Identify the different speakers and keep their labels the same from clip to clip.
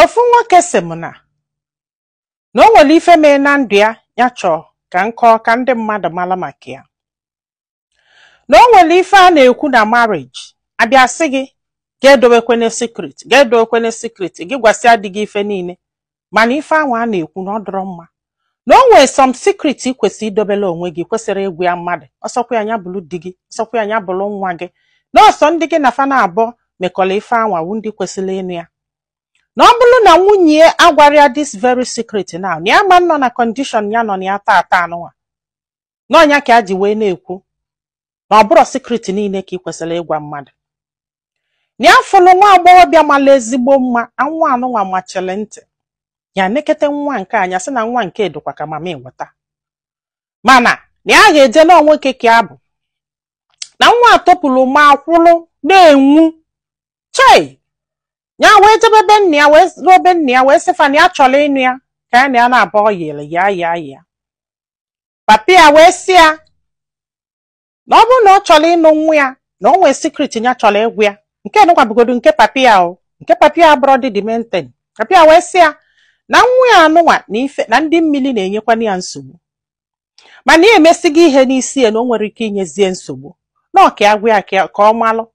Speaker 1: Ofu nwoke sị m na o nwere ife mee na ndụ ya, ya chọọ ka nkọọ ka ndị mmadụ mara maka ya. Na o nwere ife a na-ekwu na marriage, abịa sị gị ga-edobekwene secret, ga-edobekwene secret, gị gwasịa di gị ife niile. Mana ife ahụ a na-ekwu na ọ dọrọ mma. Na o nwere some secret ị kwesịrị idobere onwe gị, kwesịrị ịgwa ya mmadụ. Ọsọkwa ya nya bụrụ di gị, ọsọkwa ya nya bụrụ nwa gị. Na ọsọ ndị gị na fa na-abụọ mekọrọ ife anwa wu ndị kwesịrị ịnụ ya. Na ọ bụrụ na nwunye ya agwara ya this very secret now, na ya ma nọ na condition ya nọ na ya taata anụnwa. N'ọnya ka ya ji wee na-ekwu na ọ bụrụ secret niile ka ị kwesịrị ịgwa mmadụ. Na ya fụrụ nwa agbọghọbịa mara ezigbo mma, na nwa anụnwa machiri ntị. Ya nekete nwa nke anya sị na nwa nke dịkwa ka mama ịnweta. Mana na ya ga-eje na nwoke ka ya bụ. Na nwa atọpụrụ ma akwụrụ na-enwu. Chei! Ya wee jebe be nna ya, wee ruo be nna ya, wee sị fa na ya chọrọ ịnụ ya ka ya na ya na-abụọ yiri ya ya ya. Papa ya wee sị ya na ọ bụrụ na ọ chọrọ ịnụ nwa ya, na o nwee secret ya chọrọ ịgwa ya. Nke nụkwa bụgodu nke papa ya o. Nke papa ya abụrọ dị demented. Papa ya wee sị ya na nwa ya anụnwa na ife na ndị mmiri na-enyekwana ya nsogbu. Mana ya emesigo ihe n'isi ya na o nwere ike inyezie nsogbu. Na ọ ka ya gwa ya ka ọ malụ.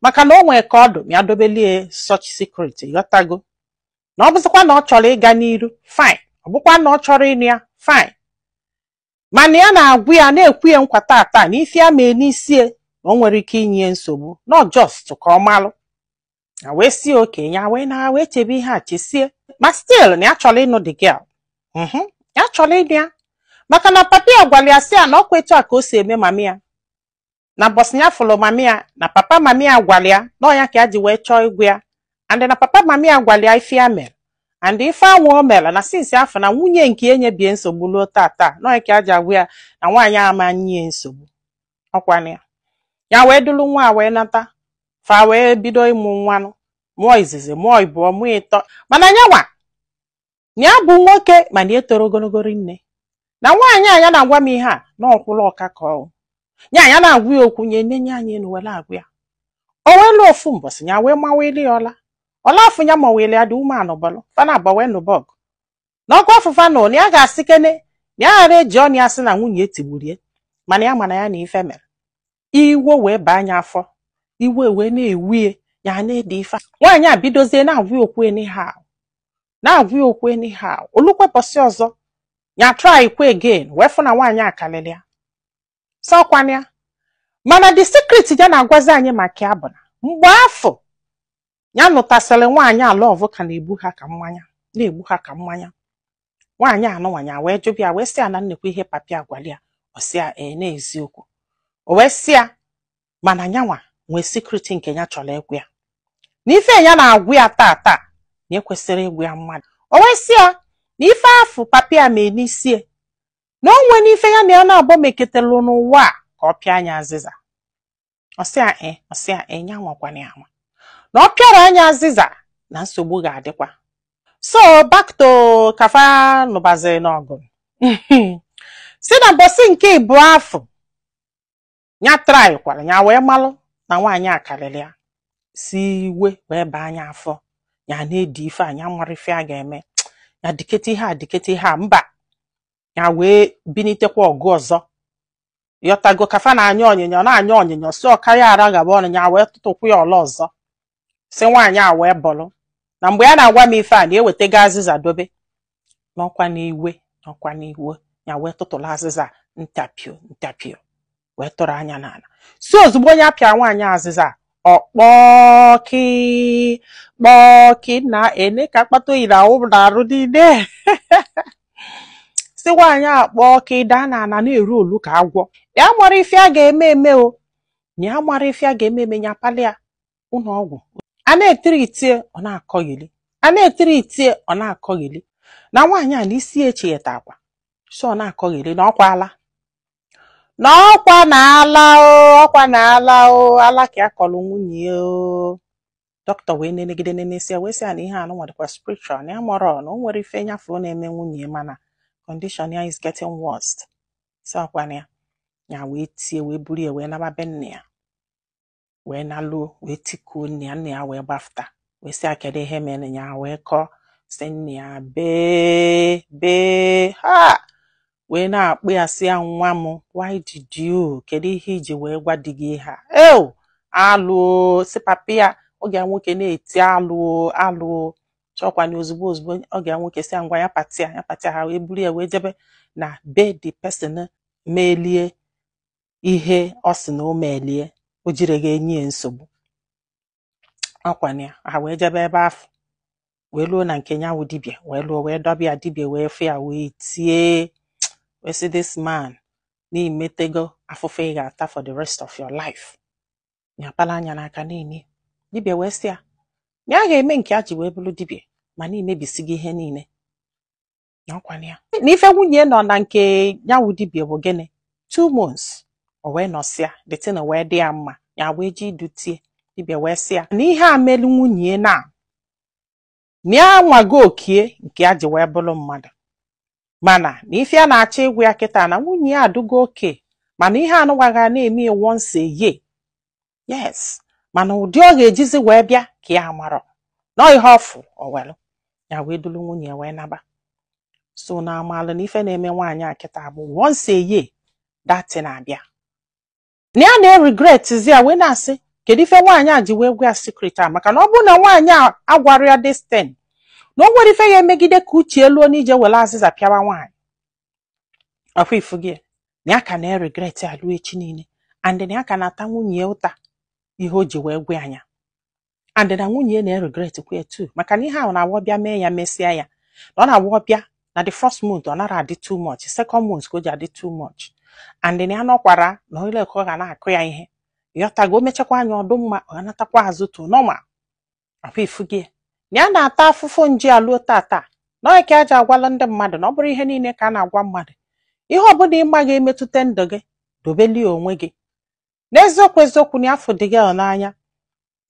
Speaker 1: Maka na o nwee ka ọ dụ ma ya dobelie such secret, ịghọtago. Na ọ bụzịkwa na ọ chọrọ ịga n'iru, fine. Ọ bụkwa na ọ chọrọ ịnụ ya, fine. Mana ya na-agwa ya, na-ekwu ya nkwa tata na ife ya mee n'isi ya na o nwere ike inye ya nsogbu. Not just ka ọ malụ. Ya wee sie oke ya wee na wee chebe ihe a chesie. Ma still na ya chọrọ ịnụ the girl. Ya chọrọ ịnụ ya. Maka na papa ya gwara ya sị ya na ọkwa etu a ka o si eme mami ya. Na bọsị ya fụrụ mami ya, na papa mami ya gwara ya na ọ ya ka ya ji wee chọọ ịgwa ya. And na papa mami ya gwara ya ife ya mere. And ife anwụ o mere na since afọ na nwunye nke ya enyebie nsogbu ruo tata, na ọ ya ka ya ji agwa ya na nwaanyị ama nye nsogbu. Ọkwana ya. Ya wee duru nwa a wee nata. Fa wee bido ịmụ nwanụ. Mụọ izizi, mụọ ịbụọ, mụọ ịtọ. Mana nyanwa na ya bụ nwoke, mana ya toro ogologo rinne. Na nwaanyị a ya na-agwa m ihe a na ọkwụrụ ọka ka ọ nya ya na-agwa ya okwu nye nenye anyị enu were agwa ya. O wee lụọ ofu mbọsị, ya wee maweli ya ọla. Ọla afụ ya maweli ya dị umeanụ bọlụ. Fa na abọ wee nụba ọgụ. Na ọgụ ọfụfa nọ na ya ga-asị kene na ya ghara eji ọnụ ya sị na nwunye etigburie. Mana ya mana ya na ife mere. Iwe wee baa anya afọ. Iwe wee na-ewie ya na-ede ife. Nwaanyị a bidozie na-agwa ya okwu anyhow. Na-agwa ya okwu anyhow. Olukwepọsị ọzọ. Ya try kwe again wee fụ na nwaanyị a karịrị ya. Sọkwana ya. Mana the secret ya na-agwazi anyị maka ya bụ na mgbe afọ ya nụtasịrị nwaanyị a, love ka na-egbu ha ka mmanya, na-egbu ha ka mmanya. Nwaanyị anụnwa ya wee jụbịa ya wee sị ya na nnekwu ihe papi agwali ya. Ọ sị ya ee, n'eziokwu. O wee sị ya mana nyanwa nwee secret nke ya chọrọ ịgwa ya. Na ife ya na-agwa ya tata na ekwesịrị ịgwa ya mmadụ. O wee sị ya na ife afụ papi ya mee n'isi ya, na o nwee n'ife ya na ya na-abụ meketelu n'ụwa a ka ọ pịa anya azịza. Ọ sị ya ee, ọ sị ya ee, ya nwakwana ya anwa. Na ọ pịara anya azịza na nsogbu ga-adịkwa. So back to kafa nụbaziri n'ọgụ. Si na mbọsị nke ịbụọ afọ ya try kwara ya wee malụ na nwaanyị a karịrị ya. Si iwe wee baa anya afọ. Ya na-edi ife a, ya mara ife a ga-eme. Ya dikete ihe a, dikete ihe a, mba. Ya wee binitekwa ọgụ ọzọ. Yọtago kafa na-anya ọnyịnya, na-anya ọnyịnya, si ọka ya ara gaba ọnụ ya wee tụtụkwu ya ọla ọzọ. Si nwaanyị a wee bọlụ. Na mgbe ya na-agwa m ife a na ewetego azịza dobe. N'ọkwa n'iwe, n'ọkwa n'iwe, ya wee tụtụrụ azịza ntapio ntapio wee tụrụ anya n'ala. Si ozugbo onye apịa nwaanyị azịza, ọ kpọọ kpọọ na ene ka akpata oyi na awụ na-arụ niile. Si nwaanyị a kpọọ ka daa n'ala na-eru olu ka agwọ. Ya mara ife a ga-eme eme o. Ya mara ife a ga-eme eme, ya palị ya ụlọ ọgwụ. A na-etiri itie, ọ na-akọghịlị. A na-etiri itie, ọ na-akọghịlị. Na nwaanyị a na isi echigheta akwa. Si ọ na-akọghịlị na ọkwa ala. Na ọkwa na ala o, ọkwa na ala o, ala ka akọlụ nwunye o. Dọkịta wee nenegide nenesi ya wee sị ya na ihe anụ dịkwa spiritual, na ya mara na o nwere ife nyafe ọ na-eme nwunye, mana condition ya is getting worst. Si ọkwa ya ya wee tie wee buru ya wee naba be nne ya, wee naluo wee tikuo nne ya. Nne ya wee gbafụta wee sị ya kedu ihe mere. Ya wee kọọ Si nne ya bee bee, ha wee na-akpụ ya, sị ya, "Nwa m, why did you, kedu ihe iji wee gwa di gị ihe a?" Eo, alụo! Si papa ya, oge ya nwoke na-eti, "Alụo, alụo!" Chọkwana ozugbo ozugbo oge ya nwoke si ya ngwa, ya pati ya, ya pati ya. Ha wee buru ya wee jebe na be the person melie ihe ọ sị na o melie, o jire ga-enye ya nsogbu ọkwana ya. Ha wee jebe ebe afọ, wee luo na nke nyanwụ dibịa, wee luo, wee dọba ya. Dibịa wee fụ ya, wee tie, wee sị this man n'imetego afụfụ ị ga-ata for the rest of your life. Nyapala anya n'aka niile. Dibịa wee sị ya na ya ga-eme nke ya ji wee bụrụ dibịa, ma na-emebisigo ihe niile na ọkwana ya, na ife nwunye nọ na nke nyanwụ dibịa bụ gịnị, 2 months. O wee nọsịa, the thing wee dị ya mma, ya wee ji idutie. Dibịa wee sị ya na ihe a melu nwunye na ya nwago okie nke ya ji wee bụrụ mmadụ, mana na ife a na-achọ ịgwa ya kịta na nwunye ya adụgo oke, mana ihe anụnwa ga na-eme ya once a year. Yes, mana ụdị ọ ga-ejizi wee bịa ka ya marọ nọ ihe ọfụ o welụ ya wee duru nwunye ya wee naba. So na amalụ na ife na-eme nwaanyị a kịta bụ once a year that thing abịa, na ya na-regret ya, wee na-asị kedu ife nwaanyị a ji wee gwa ya secret a, maka na ọ bụrụ na nwaanyị a agwara ya this thing, na o nwere ife ya emegide ka uche eluo n'ije were azịza pịawa nwaanyị ọkwa ifu gị. Na ya ka na-regret ya ruo echi niile, and na ya ka na-ata nwunye ya ụta ihe o ji wee gwa ya, and na nwunye ya na-regret kwa ya too, maka na ihe ahụ na-awọ bịa mee ya, mesịa ya na ọ na-awọ bịa na the first month ọ nara adị too much, second month ka o ji adị too much, and na ya nọkwara na ole ka ọ ga na-akụ ya ihe yọtago, o mechakwa anya ọdụ mma, ọ natakwa azụ to normal. Ọkwa ifu gị na ya na-ata afụfụ nje alụọ tata na ọ ka aja agwala ndị mmadụ na ọ bụrụ ihe niile ka a na-agwa mmadụ. Ihe ọbụla ịma ga-emetụta ndụ gị, dobelie onwe gị. N'eziokwu eziokwu, na afọ dị gị n'anya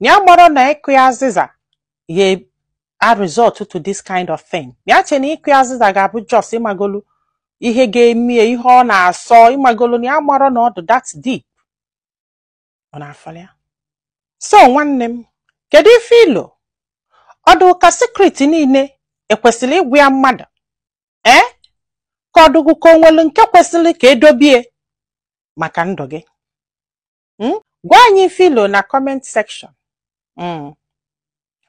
Speaker 1: na ya gbọrọ na ịkụ ya azịza ya a result to this kind of thing. Ya che na ịkụ ya azịza ga-abụ just ịmagolu ihe ga-emie ihe ọ na-asọ ịmagolu, na ya marọ na ọ dị that deep. Ọ na-afọrọ ya. So nwanne m, kedu ife ilo ọ dị ụka secret niile ekwesịrị ịgwa ya mmadụ ee, ka ọ dụgụ ka o nwere nke kwesịrị ka edobie maka ndụ gị? Gwa anyị ife ilo na comment section.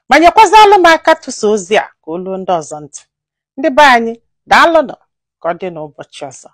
Speaker 1: Ma nyekwazalụ m aka tụsa ozi a ka o luo ndị ọzọ ntị. Ndị be anyị, daalụnụ. Ka ọ dị n'ụbọchị ọzọ.